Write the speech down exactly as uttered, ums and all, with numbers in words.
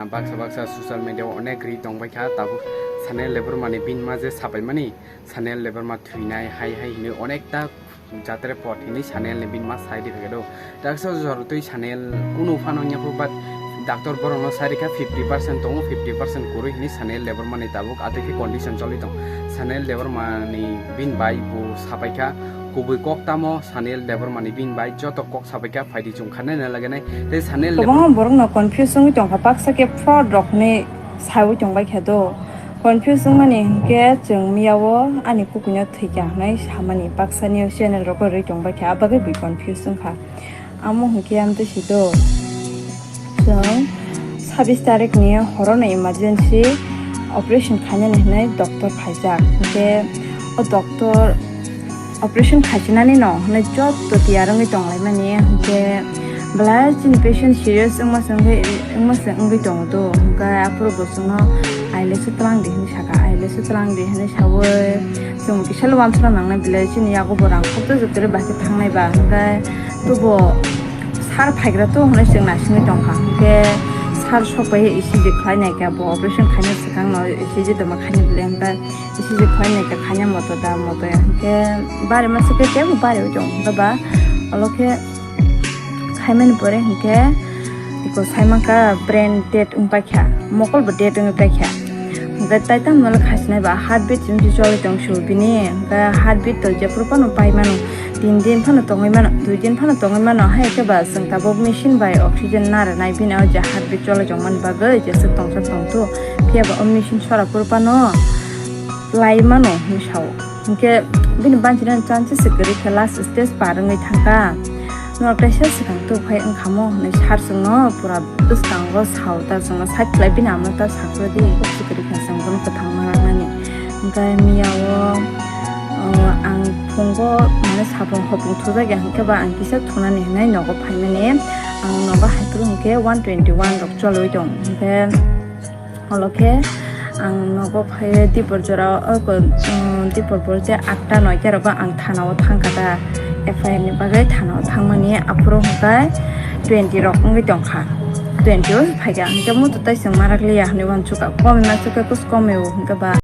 Baksa baksa social media o onek ri tongbaikha, tabuk Saniyal Debbarma ni bini ma je sapaimani, Saniyal Debbarma thwinai hai hai hinwi onekta jatre pot hinwi Saniyal ni bini ma sai rikha do. Taksa jor twi Saniyal kunu phano wngya pho, but doctor borokno sai rikha fifty percent tongo, fifty percent kwrwi hinwi Saniyal Debbarma ni tabuk atwi khe condition choli tong. Saniyal Debbarma ni bini bai bo sapaikha, kubui kok tamo Saniyal Debbarma ni bini bai joto kok sapaikha, phaidi chwng khanai na laganai. Tei Saniyal Debbarma kwbangma borokno confuse wngwi tongkha, baksa khe fraud rok hinwi sawi tongbaikha do. Confuse wngmani hinkhe chwng miyao ani kukuino thwikha hwnwi samani baksa news channel rogo rwi tongbaikha, abagwi bui confuse wngkha. Amo hinkhe amtwi si do. Chwng sabis tarikni horono emergency operation khainani hwnwi doctor khaijak. Hinkhe o doctor operation khaichinani no hwnwi joto tiyar wngwi tonglaimani. Hinkhe belai chini patient serious wngma se wngwi, wngma se wngwi tongo do. Hinkhe aphuru bo chwngno ailese twlang di hwnwi sakha, ailese twlang di hwnwi sawi chwng kisa le uansukna nangnai, belai chini yago bo rang khokto joto bai khe thangnai ba. Hinkhe tubo sir phaigra to hwnwi chwng naisingwi tongkha. Hinkhe sir sokbai E C G khlai naikha, bo operation khaina swkang no E C G doma khaina belai hinkhe E C G khlai naikha, khaina moto da moto ya. Hinkhe bari masa khe tebo bari oi tong hinkhe ba olo khe khaimani pore hinkhe iko saimanka brain dead wngpaikha, mokol bo dead wngwi paikha. Hinkhe tai tamo no khasinai ba heartbeat chumsi choli tong su bini, hinkhe heartbeat to jephuru phano pai mano, tin din phano tongwi mano, dui din phano tongwi mano, hai khe ba chwng tabuk machine bai oxygen naranai bini o je heartbeat choli tongmani bagwi jeswk tongsa tongthu, phiya ba o machine sora phuru phano lai mano hinwi sao. Hinkhe bini banchina chances se kwrwi khe last stage par wngwi thangkha. Norok kaisa swkang tubuk hai wngkhamo hwnwi sir chwngno pura bwskango sao ta chwngno side khlai bini amo ta sakrodi kok se kwrwi kha chwng bono kwthang ma raknani. Hinkhe miyao, o, ang phungo mane sapung hopung thujak ya hinkhe ba ang kisa thunani hinwi nogo phaimani. Ang nogo hai phuru hinkhe one twenty one rok cholwi tong hinkhe. Olo khe ang nogo phai dipor jora o, um, dipor bol je atta noita rogo ang thana o thangkha da, F I R ni bagwi thana o thangmani aphuru hwnkhe twenty rok wngwi tongkha, twenty o phaikha hwnkhe muitu tai chwng marak liya hinwi uansukha, komi ma chukha kus komi o hwnkhe ba.